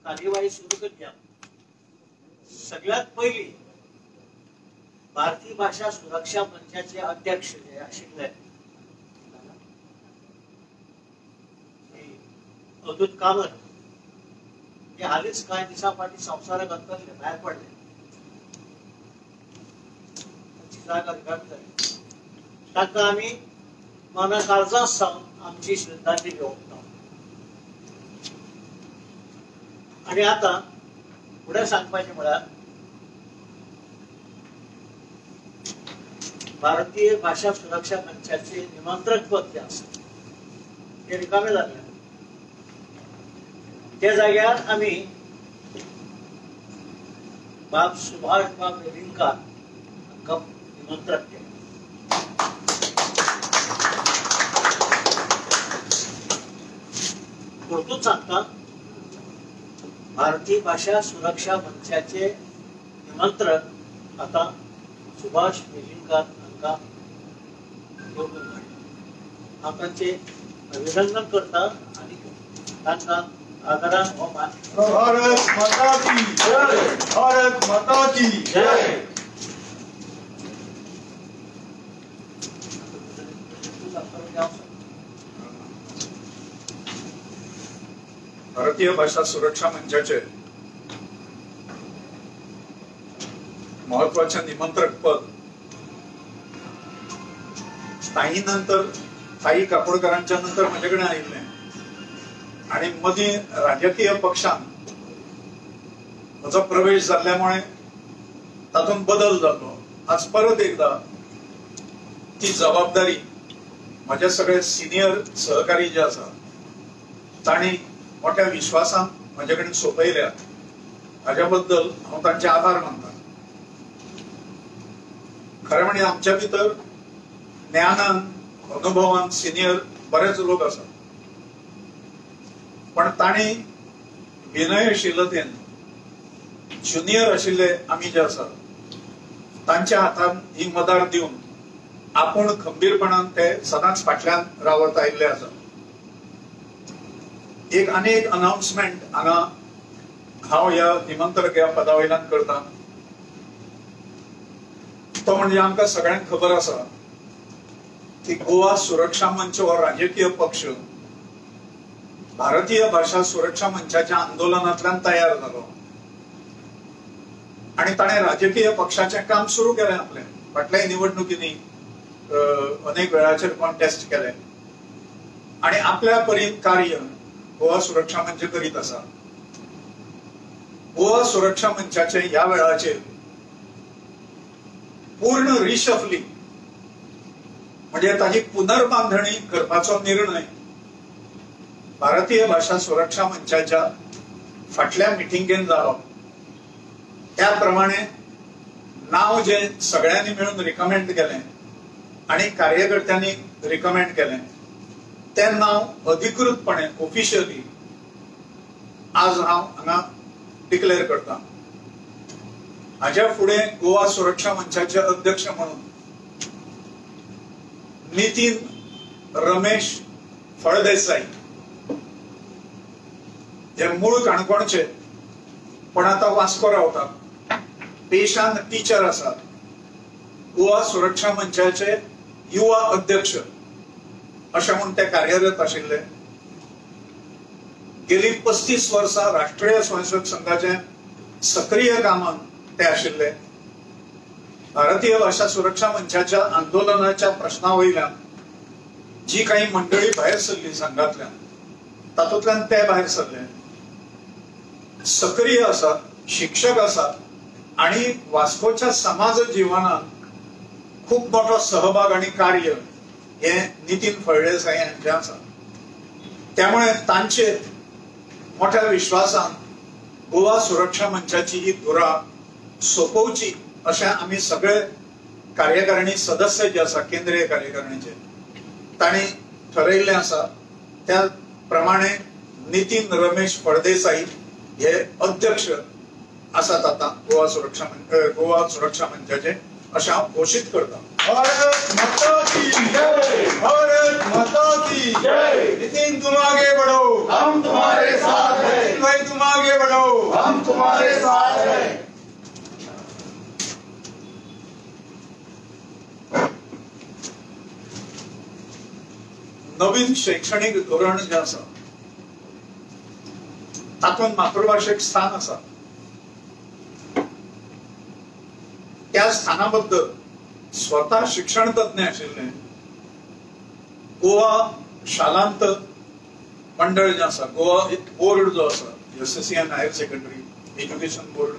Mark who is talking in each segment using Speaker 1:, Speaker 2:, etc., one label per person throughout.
Speaker 1: कार्यवाही सुरू करया. सगळ्यात पहिली भारतीय भाषा सुरक्षा मंचाचे अध्यक्ष जे आशिल्ले अवधूत कामत हे हालींच कांय दिसां फाटीं संवसाराक अंतरले, भायर पडले, तांची जागा रिकामी जाली. तांकां आमी मना काळजांत सावन आमची श्रद्धांजली ओंपता. आनी आतां फुडें सांगपाचें म्हळ्यार भारतीय भाषा सुरक्षा मंचाचे निमंत्रक पद जे आसा ते रिकामे जाल्ले. त्या जाग्यार आमी बाब सुभाष बाब वेलिंगकार हांकां निमंत्रक केलें. परतून सांगता, भारतीय भाषा सुरक्षा मंचाचे निमंत्रक आतां सुभाष वेलिंगकार हांकां निवडून हाडले. हांव तांचें अभिनंदन करता आनी तांकां आदरान हो मान.
Speaker 2: भारत माता की जय, भारत माता की जय.
Speaker 3: भारतीय भाषा सुरक्षा मंचाचे महत्वाचे निमंत्रक पद ताई नंतर, ताई काकोडकरांच्या नंतर माझ्याकडे आयिल्लें आणि मदीं राजकीय पक्षान म्हजो प्रवेश जाल्ल्यामुळे तातूंत बदल जाल्लो. आज परत एकदा ती जबाबदारी म्हजे सगळे सिनियर सहकारी जे आसा तांणी मोठ्या विश्वासान म्हजे कडेन सोंपयल्या. हाज्या बद्दल हांव तांचे आभार मानता. खरें म्हणजे आमच्या भितर ज्ञानान, अनुभवान सिनियर बरेच लोक आसात, पण तांणी विनयशीलतेन ज्युनियर आशिल्ले आमी जे आसा तांच्या हातान ही मदार दिवन आपूण खंबीरपणान ते सदांच फाटल्यान रावत आयिल्ले आसा. एक आनी एक अनाउन्समेंट हांगा हांव ह्या निमंत्रक ह्या पदा वयल्यान करता, तो म्हणजे आमकां सगळ्यांक खबर आसा की गोवा सुरक्षा मंच हो राजकीय पक्ष भारतीय भाषा सुरक्षा मंचाच्या आंदोलनांतल्यान तयार जालो आनी ताणें राजकीय पक्षाचें काम सुरू केलें. आपलें फाटल्याय निवडणुकींनी अनेक वेळाचेर कॉन्टेस्ट केलें आनी आपल्या परीन कार्य गोवा सुरक्षा मंच करीत आसा. गोवा सुरक्षा मंचाचे ह्या वेळाचेर पूर्ण रिशफलिंग म्हणजे ताची पुनर्बांधणी करपाचो निर्णय भारतीय भाषा सुरक्षा मंचाच्या फाटल्या मिटिंगेन जालो. त्या प्रमाणे नांव जे सगळ्यांनी मेळून रिकमेंड केलें आनी कार्यकर्त्यांनी रिकमेंड केलें तें नांव अधिकृतपणे ऑफिशियली आज हांव हांगा डिक्लेअर करता. हाज्या फुडें गोवा सुरक्षा मंचाचे अध्यक्ष म्हणून नितीन रमेश फळदेसाई हे मूळ काणकोणचे पण आतां वास्को रावतात, पेशान टिचर आसात, गोवा सुरक्षा मंचाचे युवा अध्यक्ष अशें म्हूण ते कार्यरत आशिल्ले. गेली 35 वर्सां राष्ट्रीय स्वयंसेवक संघाचे सक्रीय कामांत ते आशिल्ले. भारतीय भाषा सुरक्षा मंचाच्या आंदोलनाच्या प्रश्ना वयल्यान जी काही मंडळी भायर सरली संघातल्यान तातूंतल्यान ते भायर सरले. सक्रीय आसात, शिक्षक आसात आणि वास्कोच्या समाज जिवनात खूब मोठो सहभाग आणि कार्य हे नितीन फळदेसाई हांचें आसा. त्यामुळे तांचेर मोठ्या विश्वासान गोवा सुरक्षा मंचाची ही धुरा सोपोवची अशें आमी सगळे कार्यकारिणी सदस्य जे आसा केंद्रीय कार्यकारिणीचे तांणी ठरयिल्लें आसा. त्या प्रमाणे नितीन रमेश फळदेसाई हे अध्यक्ष आसात आतां गोवा सुरक्षा मंचाचे अशें हांव घोशीत करता.
Speaker 2: भारत माता की जय, भारत माता की जय। नितिन तुम आगे बढ़ो,
Speaker 4: हम तुम्हारे साथ हैं।
Speaker 2: भाई तुम आगे बढ़ो,
Speaker 4: हम तुम्हारे साथ हैं।
Speaker 3: नवीन शैक्षणिक धोरण जें आसा तातूंत मातृभाशेक स्थान आसा. त्या स्थाना बद्दल स्वतः शिक्षण तज्ञ आशिल्ले गोवा शालांत मंडळ जें आसा, गोवा बोर्ड जो आसा, SSC and higher secondary education board,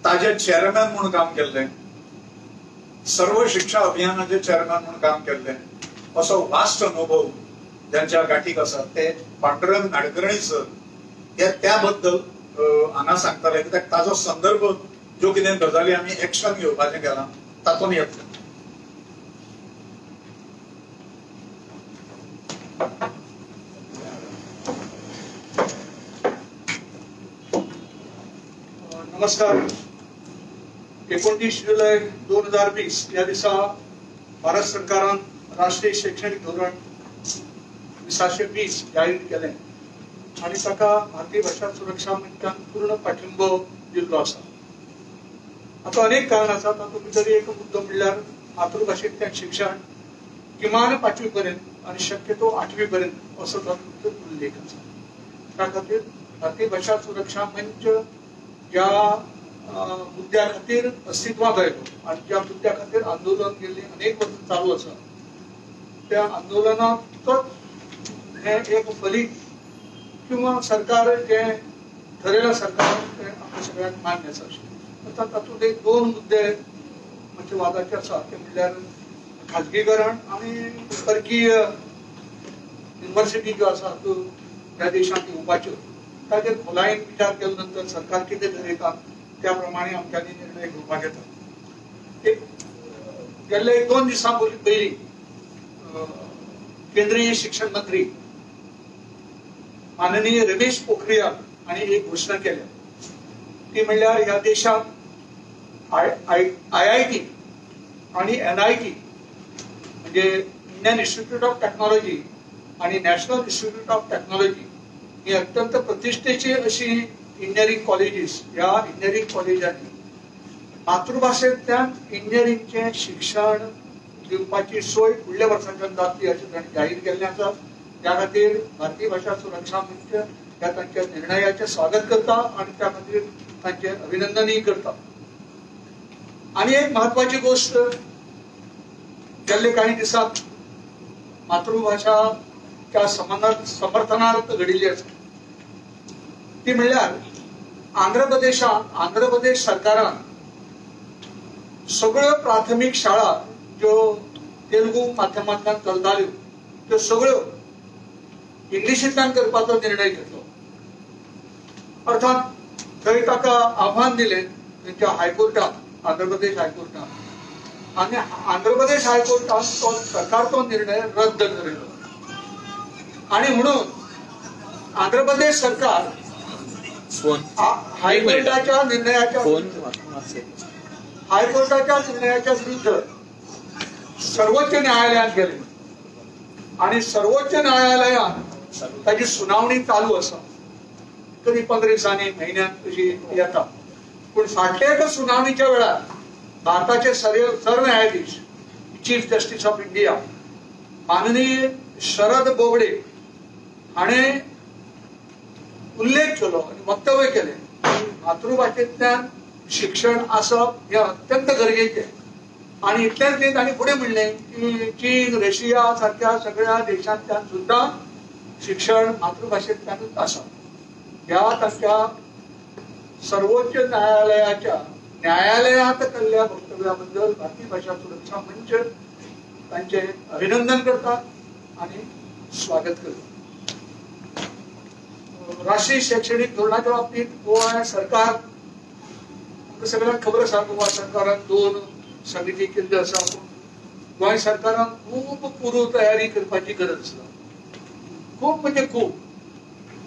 Speaker 3: ताजे चेअरमॅन म्हणून काम केल्लें, सर्व शिक्षा अभियानाचे चेअरमॅन म्हणून काम केल्लें, असो वास्ट अनुभव ज्यांच्या गाठीक आसा ते पांडुरंग नाडकर्णी सर हे त्या बद्दल हांगा सांगताले. कित्याक ताजो संदर्भ ज्यो कितें गजाली आमी एक्शन घेवपाचें केलां तातूंत येतलें.
Speaker 5: नमस्कार. 29 जुलै 2020 या दिसा भारत सरकारान राष्ट्रीय शैक्षणिक धोरण 2020 जाहीर केलें आनी ताका भारतीय भाशा सुरक्षा मंचान पूर्ण पाठिंबो दिल्लो आसा. आतां अनेक कारणां आसा, तातूंत भितर एक मुद्दो म्हणल्यार मातृभाशेंतल्यान शिक्षण किमान 5वी पर्यंत आनी शक्यतो 8वी पर्यंत असो तातूंत उल्लेख आसा. त्या खातीर भारतीय भाशा सुरक्षा मंच ज्या मुद्द्या खातीर अस्तित्वांत आयलो आनी ज्या मुद्द्या खातीर आंदोलन गेल्ली अनेक वर्सां चालू आसा, त्या आंदोलनाचोच हें एक फलीत किंवा सरकार जें ठरयलां सरकार तें आमकां सगळ्यांक मान्य आसा. आतां तातूंत एक दोन मुद्दे मातशे वादाचे आसा, ते म्हणल्यार खाजगीकरण आनी परकीय युनिवर्सिटी ज्यो आसा त्यो ह्या देशांत येवपाच्यो, ताचेर खोलायेन विचार केले नंतर सरकार कितें ठरयता त्या प्रमाणे आमच्यांनी निर्णय घेवपाक येता. एक गेल्ले एक 2 दिसां पयलीं केंद्रीय शिक्षण मंत्री माननीय रमेश पोखरियाल हांणी एक घोशणा केल्या, ती म्हणल्यार ह्या देशांत IIT आनी NIT म्हणजे इंडियन इन्स्टिट्यूट ऑफ टेक्नॉलॉजी आनी नॅशनल इन्स्टिट्यूट ऑफ टेक्नॉलॉजी ही अत्यंत प्रतिष्ठेची अशी इंजिनियरींग कॉलेजीस, ह्या इंजिनियरींग कॉलेजांनी मातृभाशेंतल्यान इंजिनियरींगचें शिक्षण दिवपाची सोय फुडल्या वर्साच्यान जातली अशें तांणी जाहीर केल्लें आसा. त्या खातीर भारतीय भाशा सुरक्षा मंच ह्या तांच्या निर्णयाचें स्वागत करता आनी त्या खातीर तांचें अभिनंदनूय करता. आनी एक म्हत्वाची गोश्ट, गेल्ले कांय दिसांत मातृभाशाच्या समर्थनार्थ घडिल्ली आसा, ती म्हणल्यार आंध्र प्रदेशांत आंध्र प्रदेश सरकारान सगळ्यो प्राथमीक शाळा ज्यो तेलुगू माध्यमांतल्यान चलताल्यो त्यो सगळ्यो इंग्लिशींतल्यान करपाचो निर्णय घेतलो. अर्थात थंय ताका आव्हान दिलें थंयच्या हायकोर्टान, आंध्र प्रदेश हायकोर्टान, आनी आंध्र प्रदेश हायकोर्टान तो सरकारचो निर्णय रद्द केलो आनी म्हणून आंध्र प्रदेश सरकार हायकोर्टाच्या निर्णयाच्या विरुद्ध सर्वोच्च न्यायालयात गेले आनी सर्वोच्च न्यायालयान ताची सुनावणी चालू आसा, तरी 15 दिसांनी म्हयन्यान अशी येता. पूण फाटल्या एका सुनावणीच्या वेळार भारताचे सरन्यायाधीश चीफ जस्टीस ऑफ इंडिया माननीय शरद बोबडे हाणें उल्लेख केलो आनी वक्तव्य केलें की मातृभाशेंतल्यान शिक्षण आसप हें अत्यंत गरजेचें. आनी इतलेंच न्ही, तांणी फुडें म्हणलें की चीन, रशिया सारक्या सगळ्या देशांतल्यान सुद्दां शिक्षण मातृभाशेंतल्यानूच आसा. ह्या तांच्या सर्वोच्च न्यायालयाच्या न्यायालयांत केल्ल्या वक्तव्या बद्दल भारतीय भाशा सुरक्षा मंच तांचें अभिनंदन करता आनी स्वागत करता. राष्ट्रीय शैक्षणिक धोरणाच्या बाबतीत गोवा सरकार, आमकां सगळ्यांक खबर आसा, गोवा सरकारान 2 समिती केल्ल्यो आसा. गोंय सरकारान खूब पूर्व तयारी करपाची गरज आसा, खूब म्हणजे खूब.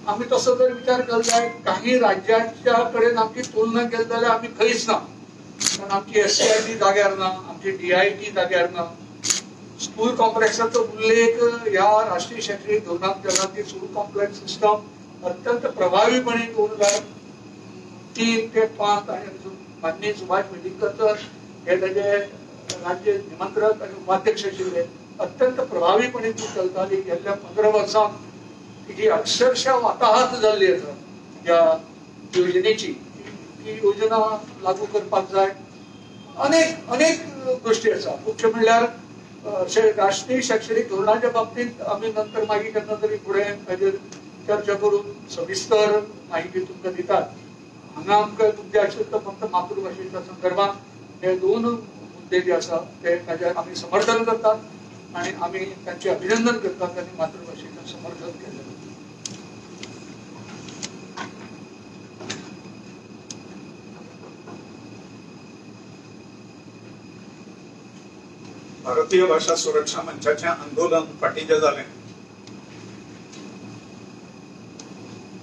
Speaker 5: आमी तसो जर विचार केलो जायत काही राज्यांच्या कडेन आमची तुलना केली जाल्यार आमी खंयच ना. कारण आमची SCRT जाग्यार ना, आमची DIT जाग्यार ना. स्कूल कॉम्प्लेक्साचो उल्लेख ह्या राष्ट्रीय शैक्षणिक धोरणात केला की स्कूल कॉम्प्लेक्स सिस्टम अत्यंत प्रभावीपणे 2003 ते 5 आणि माननीय सुभाष वेलिंगकर हे ताजे राज्य निमंत्रक आणि उपाध्यक्ष आशिल्ले, अत्यंत प्रभावीपणे ती चलताली. गेल्ल्या 15 वर्सांत तिची अक्षरशः वाताहात जाल्ली आसा ह्या योजनेची. ती योजना लागू करपाक जाय. अनेक अनेक गोष्टी आसा. मुख्य म्हणल्यार राष्ट्रीय शैक्षणिक धोरणाच्या बाबतीत आमी नंतर मागीर केन्ना तरी फुडें ताजेर चर्चा करून सविस्तर माहिती तुमकां दितात. हांगा आमकां मुद्दे आशिल्ले तो फक्त मातृभाशेच्या संदर्भात हे 2 मुद्दे जे आसा ते ताजेर आमी समर्थन करतात आणि आमी तांचे अभिनंदन करतात आनी मातृभाशेचें समर्थन केलें.
Speaker 3: भारतीय भाषा सुरक्षा मंचाचें आंदोलन फाटीं जें जालें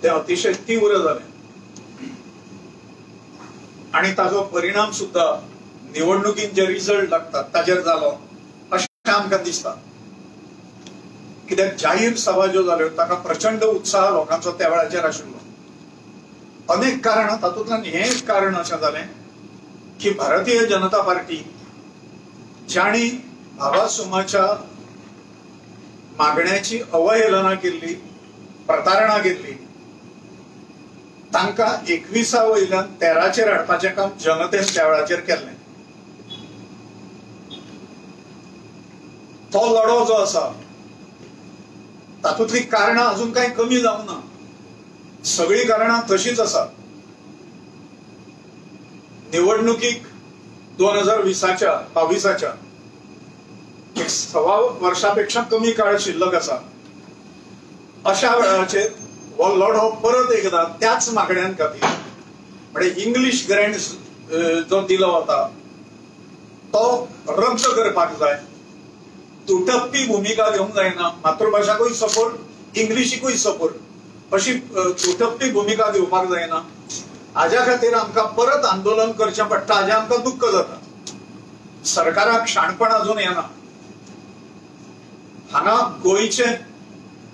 Speaker 3: तें अतिशय तीव्र जालें आनी ताजो परिणाम सुद्दां निवडणुकीन जे रिजल्ट लागतात ताजेर जालो अशें आमकां दिसता. कित्याक जाहीर सभा ज्यो जाल्यो ताका प्रचंड उत्साह लोकांचो त्या वेळाचेर आशिल्लो. अनेक कारणां, तातूंतल्यान हें एक कारण अशें जालें की भारतीय जनता पार्टी जांणी भावासुमाच्या मागण्याची अवहेलना केल्ली, प्रतारणा केल्ली, तांकां 21 वयल्यान 13चेर हाडपाचें काम जनतेन त्या वेळाचेर केल्लें. तो लढो जो आसा तातूंतलीं कारणां अजून कांय कमी जावंक ना, सगळीं कारणां तशींच आसात. निवडणुकीक 2020च्या 22च्या एक 1.25 वर्षापेक्षा कमी काळ शिल्लक आसा. अशा वेळाचेर हो लढो परत एकदा त्याच मागण्यां खातीर, म्हणजे इंग्लीश ग्रँट जो दिलो वता तो रद्द करपाक जाय, दुटप्पी भुमिका घेवंक जायना, मातृभाशाकूय सपोर्ट इंग्लिशीकूय सपोर्ट अशी दुटप्पी भुमिका घेवपाक जायना. हाज्या खातीर आमकां परत आंदोलन करचें पडटा, हाजें आमकां दुख्ख जाता. सरकाराक शाणपण अजून येना. हांगा गोंयचें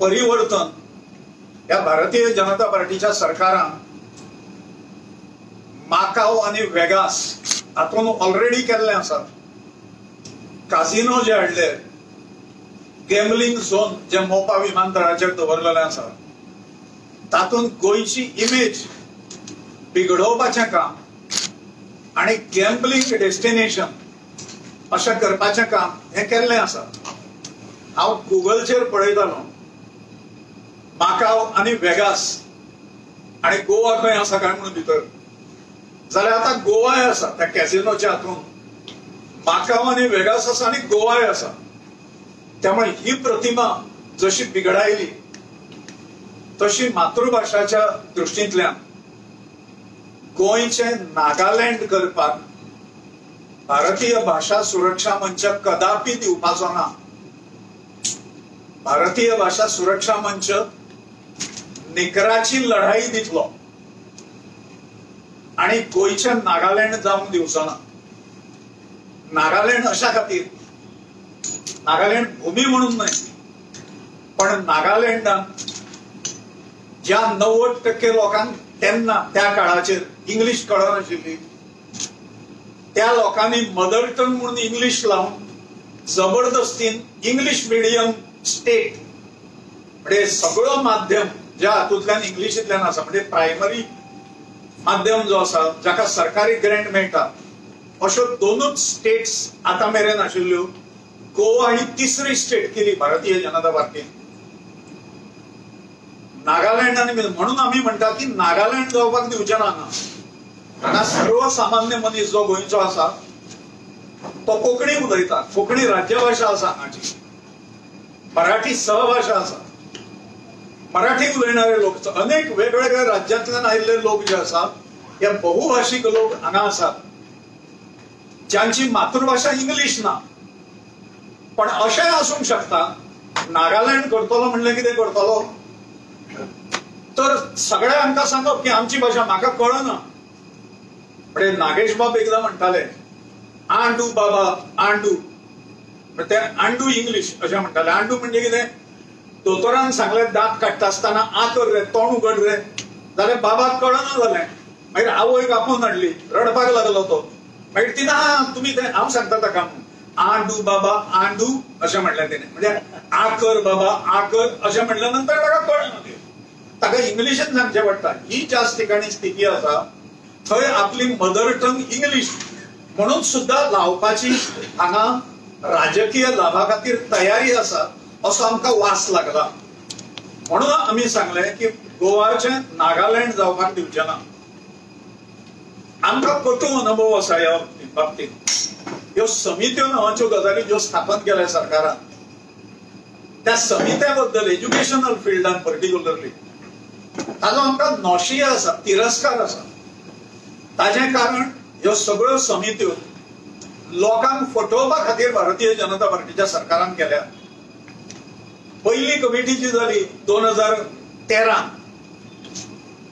Speaker 3: परिवर्तन ह्या भारतीय जनता पार्टीच्या सरकारान माकाव आनी वेगास हातूंत ऑलरेडी केल्लें आसा. कासिनो जे हाडले, गॅम्बलिंग झोन जे मोपा विमानतळाचेर दवरलेलें आसा, तातूंत गोंयची इमेज बिगडोवपाचें काम आनी गॅम्बलिंग डेस्टिनेशन अशें करपाचें काम हें केल्लें आसा. हांव गुगलचेर पळयतालो माकाव आनी वेगास आनी गोवा खंय आसा काय म्हणून भितर, जाल्यार आतां गोवाय आसा त्या कॅसिनोच्या हातूंत. माकाव आनी वेगास आसा आनी गोवाय आसा. त्यामुळे ही प्रतिमा जशी बिगडायली तशी मातृभाशाच्या दृश्टींतल्यान गोंयचें नागालँड करपाक भारतीय भाषा सुरक्षा मंच कदापि दिवपाचो ना. भारतीय भाषा सुरक्षा मंच निकराची लढाई दितलो आनी गोंयचें नागालँड जावंक दिवचो ना. नागालँड अशा खातीर, नागालँड भूमी म्हणून न्हय, पण नागालँडान ज्या 90% लोकांक तेन्ना त्या काळाचेर इंग्लीश कळनाशिल्ली, त्या लोकांनी मदर टंग म्हणून इंग्लीश लावन जबरदस्तीन इंग्लीश मिडियम स्टेट म्हणजे सगळो माध्यम ज्या हातूंतल्यान इंग्लिशींतल्यान आसा, म्हणजे प्रायमरी माध्यम जो आसा जाका सरकारी ग्रँट मेळटा, अश्यो 2 स्टेट्स आतां मेरेन आशिल्ल्यो. गोवा ही 3री स्टेट केली भारतीय जनता पार्टीन. नागालँड आनी म्हणून आमी म्हणटा की नागालँड जावपाक दिवचें ना. हांगा हांगा सर्वसामान्य मनीस जो गोंयचो आसा तो कोंकणी उलयता, कोंकणी राज्यभाशा आसा हांगाची, मराठी सहभाशा आसा. मराठी उलयणारे लोक अनेक वेगवेगळ्या राज्यांतल्यान आयिल्ले लोक जे आसा हे बहुभाशीक लोक हांगा आसात ज्यांची मातृभाशा इंग्लीश ना. पण अशेंय आसूंक शकता नागालँड करतलो म्हणल्यार कितें करतलो तर सगळ्या आमकां सांगप की आमची भाशा म्हाका कळना, म्हणजे नागेश बाब एकदा म्हणटाले आंडू बाबा आंडू, ते आंडू इंग्लिश अशें म्हणटाले. आंडू म्हणजे कितें, दोतोरान सांगलें दांत काडटा आसतना आ कर रे, तोंड उगड रे, जाल्यार बाबाक कळना जालें. मागीर आवयक आपोवन हाडली, रडपाक लागलो तो. मागीर तिणें हा तुमी तें हांव सांगता ताका म्हणून आंडू बाबा आंडू अशें म्हणलें तिणें, म्हणजे आ कर बाबा आ कर अशें म्हणल्या नंतर ताका कळना तें, ताका इंग्लिशीन सांगचें पडटा. ही ज्या ठिकाणी स्थिती आसा थंय आपली मदर टंग इंग्लिश म्हणून सुद्धा लावपाची हांगा राजकीय लाभा खातीर तयारी आसा असो आमकां वास लागला. म्हणून आमी सांगलें की गोवाचें नागालँड जावपाक दिवचें ना. आमकां कटू अनुभव आसा ह्या बाबतींत. ह्यो समित्यो नांवाच्यो गजाली ज्यो स्थापन केल्या सरकारान त्या समित्या बद्दल एज्युकेशनल फिल्डान पर्टिक्युलरली ताजो आमकां नॉशिया आसा, तिरस्कार आसा. ताजें कारण ह्यो सगळ्यो समित्यो लोकांक फटोवपा खातीर भारतीय जनता पार्टीच्या सरकारान केल्या. पहिली कमिटी जी जाली 2013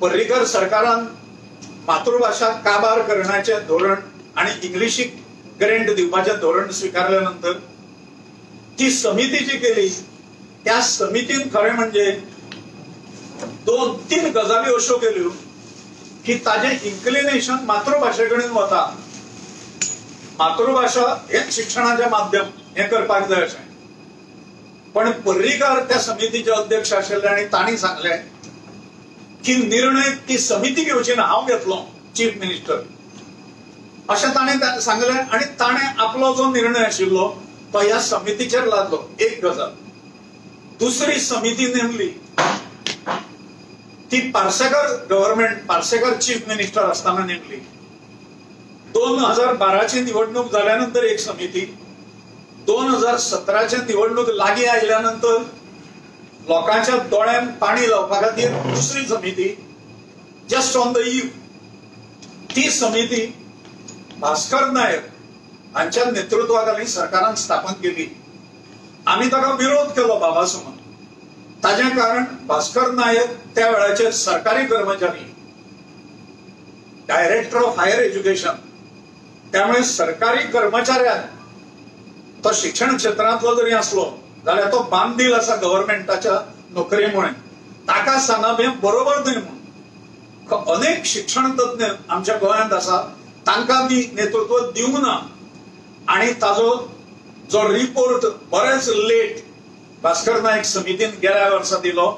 Speaker 3: पर्रीकर सरकारान मातृभाषा काबार करण्याचें धोरण आणि इंग्लिशीक ग्रेंट दिवपाचें धोरण स्वीकारल्या नंतर ती समिती जी केली त्या समितीन खरें म्हणजे 2-3 गजाली अश्यो केल्यो की ताजें इन्क्लिनेशन मातृभाशे कडेन वता, मातृभाषा हेच शिक्षणाचें माध्यम हें करपाक जाय अशें. पण पर्रीकार त्या समितीचे अध्यक्ष आशिल्ले आनी तांणी सांगलें की निर्णय ती समिती घेवची ना, हांव घेतलो चीफ मिनिस्टर अशें ताणें सांगलें आनी ताणें आपलो जो निर्णय आशिल्लो तो ह्या समितीचेर लादलो. एक गजाल. दुसरी समिती नेमली ती Parsekar government, Parsekar chief minister असताना नेमली. 2012ची निवडणूक जाल्यानंतर एक समिती, 2017ची निवडणूक लागीं आयल्यानंतर लोकांच्या दोळ्यांत पाणी लावपा खातीर दुसरी समिती, जस्ट ऑन the इव. ती समिती भास्कर नायक हांच्या नेतृत्वाखाली सरकारान स्थापन केली. आमी ताका विरोध केलो बाबा सुमन. ताजें कारण भास्कर नायक त्या वेळाचेर सरकारी कर्मचारी, डायरेक्टर ऑफ हायर एज्युकेशन, त्यामुळे सरकारी कर्मचाऱ्यांक तो शिक्षण क्षेत्रांतलो जरी आसलो जाल्यार तो बांदील आसा गव्हर्मेंटाच्या नोकरेमुळे, ताका सांगप हें बरोबर न्हय म्हणून. अनेक शिक्षण तज्ञ आमच्या गोंयांत आसा, तांकां ती नेतृत्व दिवंक ना आनी ताजो जो रिपोर्ट बरेच लेट भास्कर नायक समितीन गेल्या वर्सा दिलो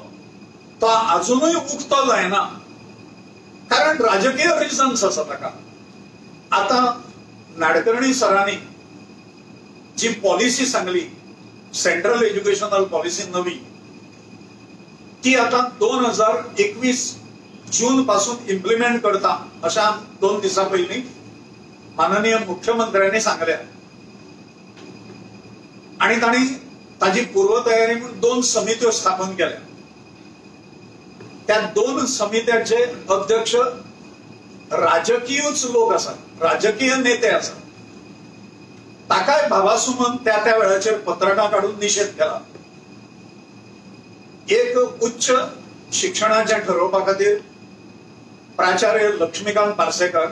Speaker 3: तो अजुनूय उक्तो जायना, कारण राजकीय रिजन्स आसा ताका. आतां नाडकर्णी सरांनी जी पॉलिसी सांगली सेंट्रल एज्युकेशनल पॉलिसी नवी, ती आतां 2021 जून पासून इम्प्लिमेंट करता अशा 2 दिसां पयलीं माननीय मुख्यमंत्र्यांनी सांगल्या आनी तांणी ताजी पूर्वतयारी म्हणून 2 समित्यो स्थापन केल्या. त्या 2 समित्यांचे अध्यक्ष राजकीयूच लोक आसात, राजकीय नेते आसात. ताकाय बाबा सुमन त्या त्या वेळाचेर पत्रकां काडून निशेध केला. एक उच्च शिक्षणाचें ठरोवपा खातीर प्राचार्य लक्ष्मीकांत पार्सेकर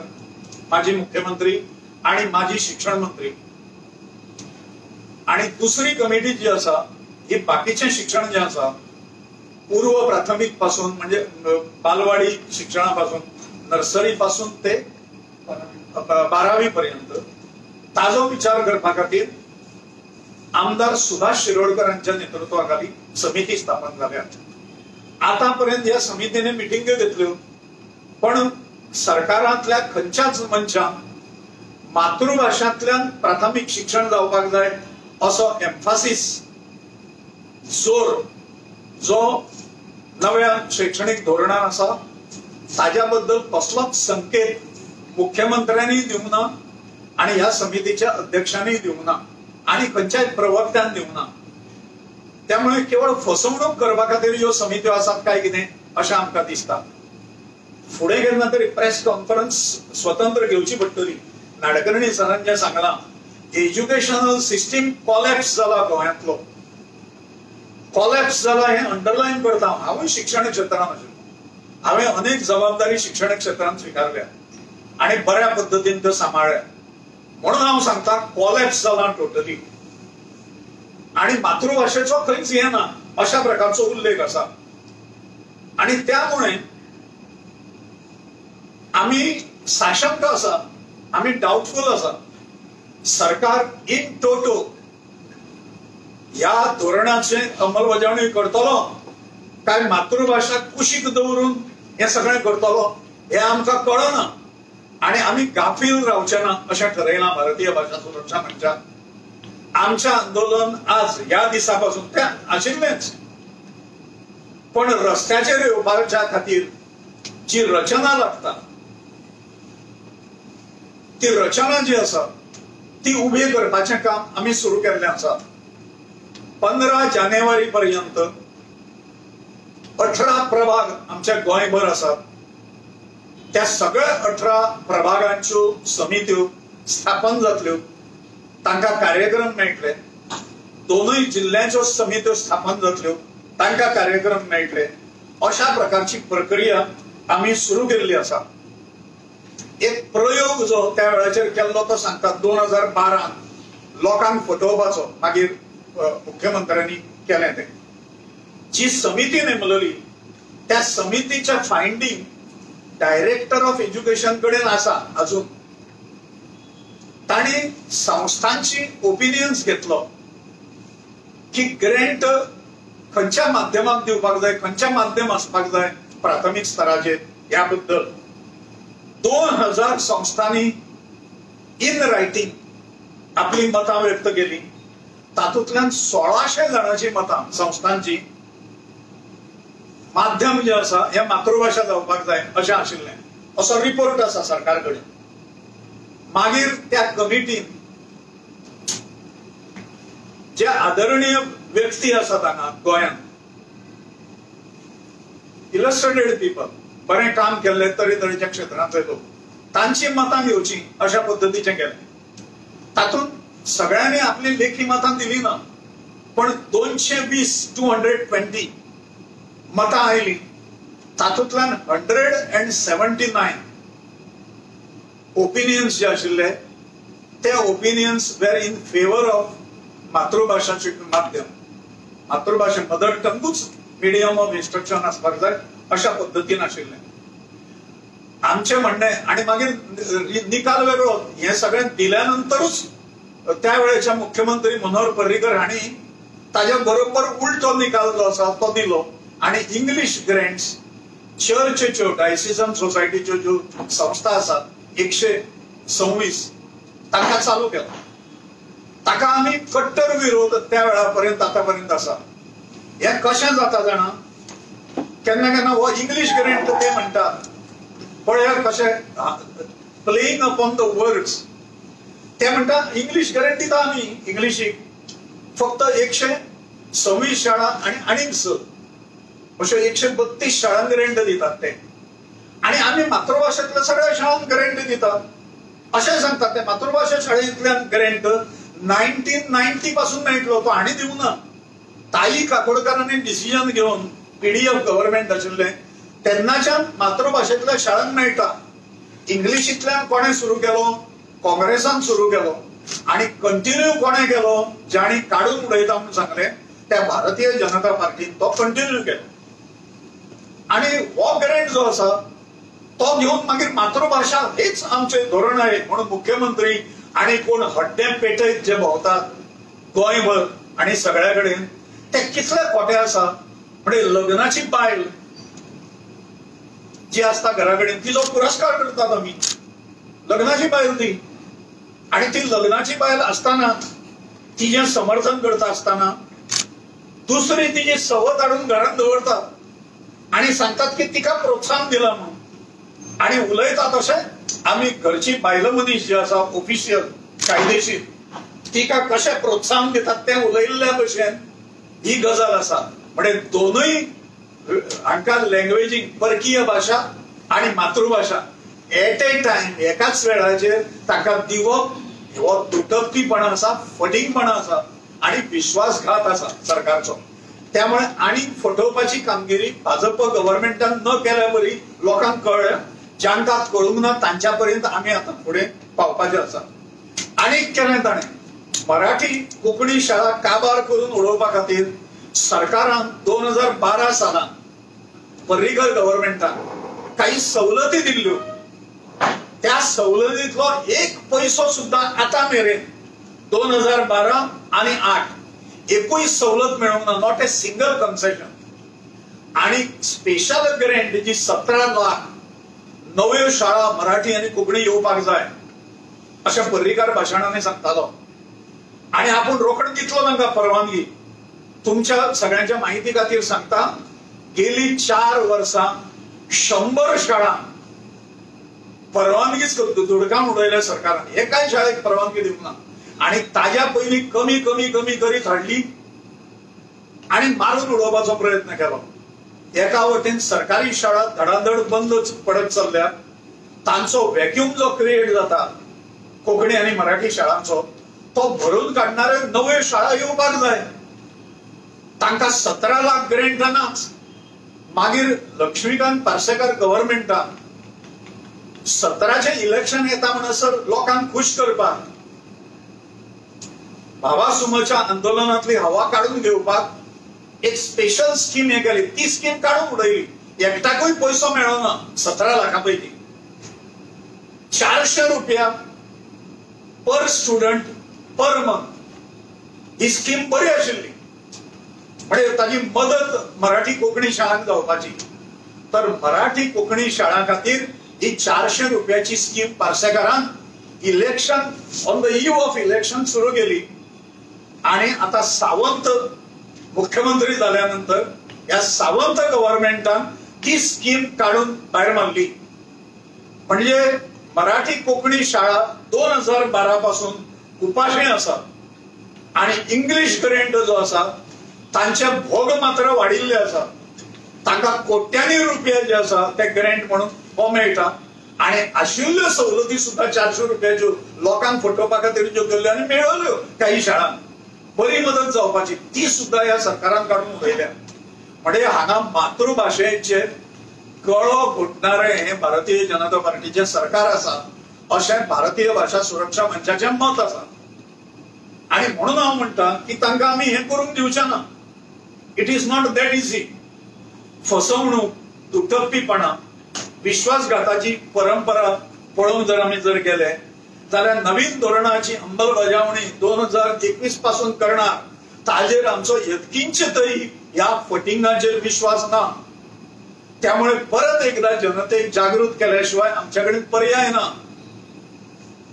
Speaker 3: माजी मुख्यमंत्री आणि माजी शिक्षण मंत्री, आणि दुसरी कमिटी जी आसा ही बाकीचें शिक्षण जें आसा पूर्व प्राथमीक पासून म्हणजे बालवाडी शिक्षणा पासून नर्सरी पासून ते 12वी पर्यंत ताजो विचार करपा खातीर आमदार सुभाष शिरोडकर हांच्या नेतृत्वाखाली समिती स्थापन जाल्या. आतापर्यंत ह्या समितीने मिटिंग्यो घेतल्यो, पण सरकारांतल्या खंयच्याच मनशान मातृभाषांतल्यान प्राथमीक शिक्षण जावपाक जाय असो एम्फासिस जोर जो नव्या शैक्षणिक धोरणान आसा ताज्या बद्दल कसलोच संकेत मुख्यमंत्र्यांनी दिवंक ना आनी ह्या समितीच्या अध्यक्षांनी दिवंक ना आनी खंयच्याय प्रवक्त्यान दिवंक ना. त्यामुळे केवळ फसवणूक करपा खातीर ह्यो समित्यो आसात काय कितें अशें आमकां दिसता. फुडें केन्ना तरी प्रेस कॉन्फरन्स स्वतंत्र घेवची पडटली. नाडकर्णी सरान जें सांगलां, एज्युकेशनल सिस्टीम कॉलॅप्स जाला, गोंयांतलो कॉलॅप्स जाला हें अंडरलायन करता. हांवूय शिक्षण क्षेत्रांत आशिल्लो, हांवें अनेक जबाबदारी शिक्षण क्षेत्रांत स्विकारल्या आणि बऱ्या पद्दतीन त्यो सांबाळ्ळें. म्हणून हांव सांगता कोलॅप्स जाला टोटली आणि मातृभाशेचो खंयच हें ना अशा प्रकारचो उल्लेख आसा. आणि त्यामुळे आमी साशंक आसा, आमी डावटफूल आसा. सरकार इन टोटो ह्या धोरणाचे अंमलबजावणी करतलो काय मातृभाशा कुशीक दवरून हें सगळें करतलो हें आमकां कळना आणि आमी गाफील रावचे ना अशें ठरयलां भारतीय भाशा सुरक्षा मंचान. आमचें आंदोलन आज ह्या दिसा पासून तें आशिल्लेंच, पण रस्त्याचेर येवपाच्या खातीर जी रचना लागता ती रचना जी आसा ती उबी करपाचें काम आमी सुरू केल्लें आसा. 15 जानेवारी पर्यंत 18 प्रभाग आमच्या गोंयभर आसात. त्या सगळ्या 18 प्रभागांच्यो समित्यो स्थापन जातल्यो, तांकां कार्यक्रम मेळटले. दोनूय जिल्ल्यांच्यो समित्यो स्थापन जातल्यो, तांकां कार्यक्रम मेळटले. अशा प्रकारची प्रक्रिया आमी सुरू केल्ली आसा. एक प्रयोग जो त्या वेळाचेर केल्लो तो सांगता 2012 लोकांक फटोवपाचो मागीर मुख्यमंत्र्यांनी केलें तें. जी समिती नेमलेली त्या समितीच्या फायंडींग डायरेक्टर ऑफ एज्युकेशन कडेन आसा अजून. तांणी संस्थांची ओपिनियन्स घेतलो की ग्रँट खंयच्या माध्यमाक दिवपाक जाय, खंयच्या माध्यम आसपाक जाय प्राथमीक स्तराचेर ह्या बद्दल 2000 संस्थांनी इन रायटींग आपली मतां व्यक्त केली. तातूंतल्यान 1600 जाणांची मतां संस्थांची माध्यम जें आसा हें मातृभाशा जावपाक जाय अशें आशिल्लें, असो रिपोर्ट आसा सरकार कडेन. मागीर त्या कमिटीन जे आदरणीय व्यक्ती आसात हांगा गोंयांत, इलस्ट्रेटेड पीपल, बरें काम केल्ले तरेतरेच्या क्षेत्रांतले लोक, तांची मतां घेवची अशा पद्दतीचें केलें. तातूंत सगळ्यांनी आपली लेखी मतां दिली ना, पण 220 मतां आयली. तातूंतल्यान 179 ओपिनियन्स जे आशिल्ले ते opinions were in favour of मातृभाशा माध्यम, मातृभाशा मदर टंगूच मिडियम ऑफ इन्स्ट्रक्शन आसपाक जाय अशा पद्दतीन आशिल्लें आमचें म्हणणें. आनी मागीर निकाल वेगळो हें सगळें दिल्या नंतरूच त्या वेळेच्या मुख्यमंत्री मनोहर पर्रीकर हांणी ताज्या बरोबर उलटो निकाल जो आसा तो दिलो आनी इंग्लीश ग्रँट्स चर्चच्यो डायसिजन सोसायटीच्यो ज्यो संस्था आसात 126 तांकां चालू केलो. ताका आमी कट्टर विरोध त्या वेळा पर्यंत आतापर्यंत आसा. हें कशें जाता जाणा, केन्ना केन्ना हो इंग्लीश ग्रँट ते म्हणटात पळया कशें प्लेइंग अपॉन the words. ते म्हणटा इंग्लीश ग्रँट दिता आमी इंग्लिशीक फक्त 126 शाळा आनी आनीक 6 अश्यो 132 शाळांक ग्रँट दितात ते, आनी आमी मातृभाशेंतल्या सगळ्या शाळांक ग्रँट दितात अशें सांगतात ते. मातृभाशा शाळेंतल्यान ग्रँट 1990 पासून मेळटलो, तो हांणी दिवंक ना. ताई काकोडकारांनी डिसिजन घेवन पीडीएफ गव्हर्मेंट आशिल्लें तेन्नाच्यान मातृभाशेंतल्या शाळांक मेळटा. इंग्लिशींतल्यान कोणें सुरू केलो? काँग्रेसान सुरू केलो आनी कंटिन्यू कोणें केलो? जांणी काडून उडयता म्हणून सांगलें त्या भारतीय जनता पार्टीन तो कंटिन्यू केलो. आनी हो ग्रँट जो आसा तो घेवन मागीर मातृभाशा हेच आमचें धोरण आहे म्हणून मुख्यमंत्री आनी कोण हड्डें पेटयत जे भोंवतात गोंयभर आनी सगळ्या कडेन ते कितले खोटे आसा. म्हणजे लग्नाची बायल जी आसता घरा कडेन तिचो पुरस्कार करतात आमी, लग्नाची बायल ती, आनी ती लग्नाची बायल आसतना तिजें समर्थन करता आसतना दुसरी तिजी सवत हाडून घरांत दवरतात आनी सांगतात की तिका प्रोत्साहन दिलां म्हणून. आनी उलयतात तशें आमी घरची बायल मनीस जी आसा ऑफिशियल कायदेशीर तिका कशें प्रोत्साहन दितात तें उलयिल्ल्या भशेन ही गजाल आसा. म्हणजे दोनूय हांकां लँग्वेजीक परकीय भाशा आनी मातृभाशा एट ए टायम एकाच वेळाचेर तांकां दिवप हो दुटप्पीपणा आसा, फटींगपणा आसा आनी विश्वासघात आसा सरकारचो. त्यामुळे आनी फटोवपाची कामगिरी भाजप गव्हर्मेंटान न केल्या बरी लोकांक कळ्ळें. जांकां कळूंक ना तांच्या पर्यंत आमी आतां फुडें पावपाचें आसा. आनीक केलें ताणें, मराठी कोंकणी शाळा काबार करून उडोवपा खातीर सरकारान 2012 सालान पर्रीकर गव्हर्मेंटान काही सवलती दिल्ल्यो. त्या सवलतींतलो एक पयसो सुद्दां आतां मेरेन 2012 आनी 8 एकूय सवलत मेळूंक ना, not a single concession. आणि स्पेशल ग्रँट जी 17 लाख नव्यो शाळा मराठी आनी कोंकणी येवपाक जाय अशें पर्रीकार भाशणांनी सांगतालो आनी आपूण रोखडें दितलो तांकां परवानगी. तुमच्या सगळ्यांच्या माहिती खातीर सांगता, गेली 4 वर्सां 100 शाळा परवानगीच धुडकावन उडयल्या सरकारान, एकाय शाळेक परवानगी दिवंक ना. आनी ताज्या पयलीं कमी कमी कमी करीत हाडली आनी मारून उडोवपाचो प्रयत्न केलो. एका वटेन सरकारी शाळा धडाधड बंद पडत चल्ल्या, तांचो व्हॅक्यूम जो क्रिएट जाता कोंकणी आनी मराठी शाळांचो तो भरून काडणाऱ्यो नव्यो शाळा येवपाक जाय. तांकां 17 लाख ग्रेंट नाच. मागीर लक्ष्मीकांत पार्सेकर गव्हर्मेंटान 17चें इलेक्शन येता म्हणसर लोकांक खूश करपाक, बाबा सुमच्या आंदोलनांतली हवा काडून घेवपाक एक स्पेशल स्कीम हे केली. ती स्कीम काडून उडयली, एकट्याकूय पयसो मेळो ना. 17 लाखां पैकी 400 रुपया पर स्टुडंट पर मंथ ही स्कीम बरी आशिल्ली, म्हणजे ताजी मदत मराठी कोंकणी शाळांक जावपाची. तर मराठी कोंकणी शाळां खातीर ही 400 रुपयाची scheme पार्सेकारान election on the eve of election सुरू केली. आणि आता सावंत मुख्यमंत्री झाल्यानंतर या सावंत गव्हर्नमेंटान ती स्कीम काढून भायर मारली. म्हणजे मराठी कोंकणी शाळा 2012 पासून उपाशी आसा आणि इंग्लिश ग्रेंट जो आसा तांचे भोग मात्र वाडिल्ले आसा. तांकां कोट्यांनी रुपया जे आसा ते ग्रेंट म्हणून हो मेळटा आणि आशिल्ल्यो सवलती सुद्दां 400 रुपयाच्यो लोकांक फटोवपा खातीर ज्यो केल्ल्यो आनी मेळ्ळ्यो काही शाळांक बरी मदत जावपाची ती सुद्दां ह्या सरकारान काडून उडयल्या. म्हणजे हांगा मातृभाशेचेर गळो घोटणारे हे भारतीय जनता पार्टीचें सरकार आसा अशें भारतीय भाशा सुरक्षा मंचाचें मत आसा. आनी म्हणून हांव म्हणटा की तांकां आमी हें करूंक दिवचें ना. It is not that easy. फसवणूक, दुटप्पीपणा, विश्वासघाताची परंपरा पळोवंक जर आमी जर गेले जाल्यार नवीन धोरणाची अंमलबजावणी 2021 पासून करणार ताजेर आमचो यत्किंच तरी ह्या फटिंगाचेर विश्वास ना. त्यामुळे परत एकदा जनतेक जागृत केल्याशिवाय आमच्या कडेन पर्याय ना.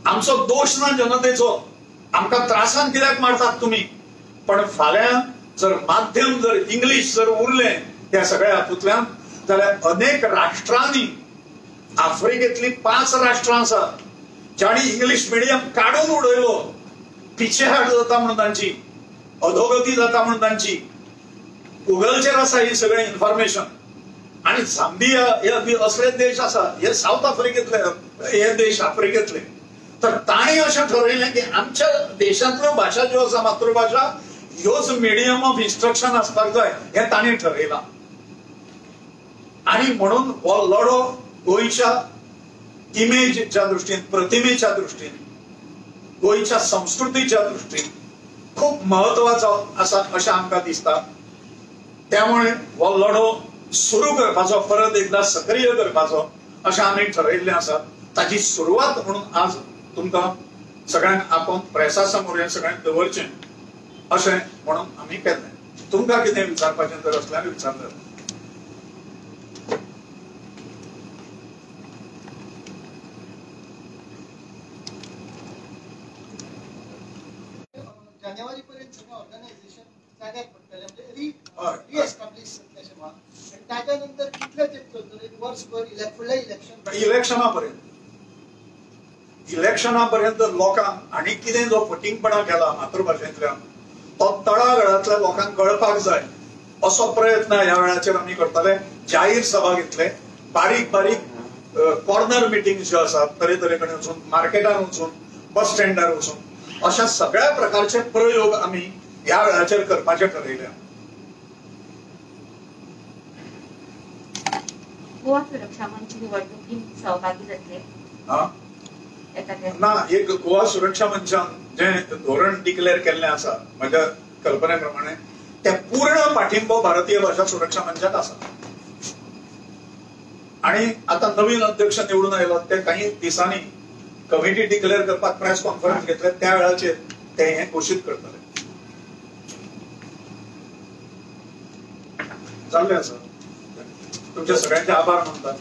Speaker 3: आमचो दोश ना जनतेचो, आमकां त्रासान कित्याक मारतात तुमी, पण फाल्यां जर माध्यम जर इंग्लीश जर उरलें त्या सगळ्या हातूंतल्यान जाल्यार अनेक राष्ट्रांनी, आफ्रिकेंतली 5 राष्ट्रां आसा जांणी इंग्लीश मिडियम काडून उडयलो, पिछेहाट जाता म्हणून तांची, अधोगती जाता म्हणून तांची. गुगलचेर आसा ही सगळी इन्फॉर्मेशन. आणि झांबिया हे असले देश आसा, हे सावथ आफ्रिकेंतले, हे देश आफ्रिकेंतले. तर तांणी अशें ठरयलें की आमच्या देशांतल्यो भाशा ज्यो आसा मातृभाशा ह्योच मिडियम ऑफ इन्स्ट्रक्शन आसपाक जाय हें तांणी ठरयलां. आणि म्हणून हो लढो गोंयच्या इमेजच्या दृष्टीन, प्रतिमेच्या दृष्टीन, गोंयच्या संस्कृतीच्या दृष्टीन खूब महत्वाचो आसा अशें आमकां दिसता. त्यामुळे हो लढो सुरू करपाचो, परत एकदा सक्रिय करपाचो अशें आमी ठरयिल्लें आसा. ताची सुरवात म्हणून आज तुमकां सगळ्यांक आपोवन प्रेसा समोर हें सगळ्यांक दवरचें अशें म्हणून आमी केल्लें. तुमकां कितें विचारपाचें जर आसल्यार विचारलें.
Speaker 1: जानेवारी पर्यंत सगळें ऑर्गनायझेशन जाग्यार पडटलें, म्हणजे रिएस्टाब्लिश जातलें अशें म्हणा. आनी ताच्या नंतर कितले तेंप चलतले? वर्सभर फुडल्या इलेक्शन
Speaker 3: इलेक्शना पर्यंत लोकांक आनी कितें जो फटींगपणा केला मातृभाशेंतल्यान तो तळागाळांतल्या लोकांक कळपाक जाय असो प्रयत्न ह्या वेळाचेर आमी करतले. जाहीर सभा घेतले, बारीक बारीक कॉर्नर मिटींग ज्यो आसात तरेतरे कडेन वचून, मार्केटान वचून, बस स्टँडार वचून, अशा सगळ्या प्रकारचे प्रयोग आमी ह्या वेळाचेर करपाचे ठरयले.
Speaker 6: गोवा सुरक्षा मंच निवडणुकीत सहभागी जातले?
Speaker 3: ना, एक गोवा सुरक्षा मंचान जे धोरण डिक्लेअर केल्लें आसा म्हज्या कल्पने प्रमाणे ते पूर्ण पाठिंबो भारतीय भाशा सुरक्षा मंचाक आसा. आणि आता नवीन अध्यक्ष निवडून आयलो ते काही दिसांनी कमिटी डिक्लेअर करपाक प्रेस कॉन्फरन्स घेतले, त्या वेळाचेर ते हे घोशीत करतले. जाल्ले आसा. तुमच्या सगळ्यांचे आभार मानता.